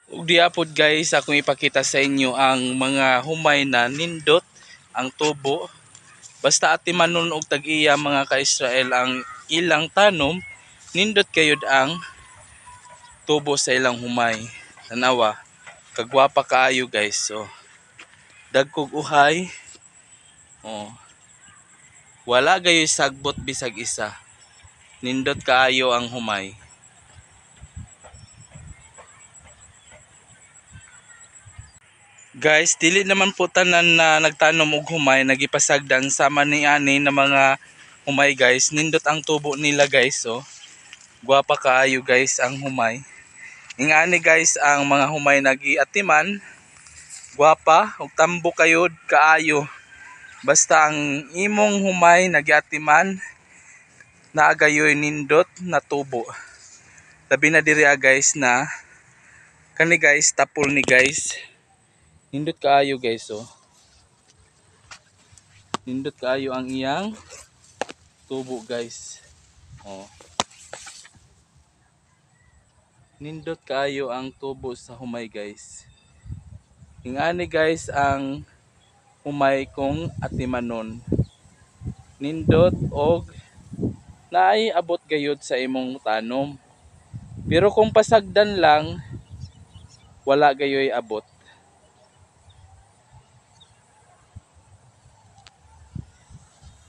Ug diha pod guys, akong ipakita sa inyo ang mga humay na nindot ang tubo. Basta atimanon og tag-iya, mga ka-Israel, ang ilang tanom, nindot kayod ang tubo sa ilang humay. Tanawa, kagwapa kaayo, guys. So, dagkog uhay. Oh. Wala gayoy sagbot bisag isa. Nindot kaayo ang humay. Guys, dili naman po tanan na nagtanom og humay nagipasagdan sama ni ani na mga humay, guys. Nindot ang tubo nila, guys, oh. Gwapa kaayo, guys, ang humay. Ingani, guys, ang mga humay nagiatiman, gwapa ug tambo kayod kaayo. Basta ang imong humay nagiatiman, naa gayoy nindot na tubo. Labi na diri ah, guys, na kani, guys, tapol ni, guys. Nindot kaayo, guys, oh. Nindot kaayo ang iyang tubo, guys. Oh. Nindot kaayo ang tubo sa humay, guys. Ingani, guys, ang humay kung atimanon. Nindot og naay abot gayud sa imong tanom. Pero kung pasagdan lang, wala gayoy abot.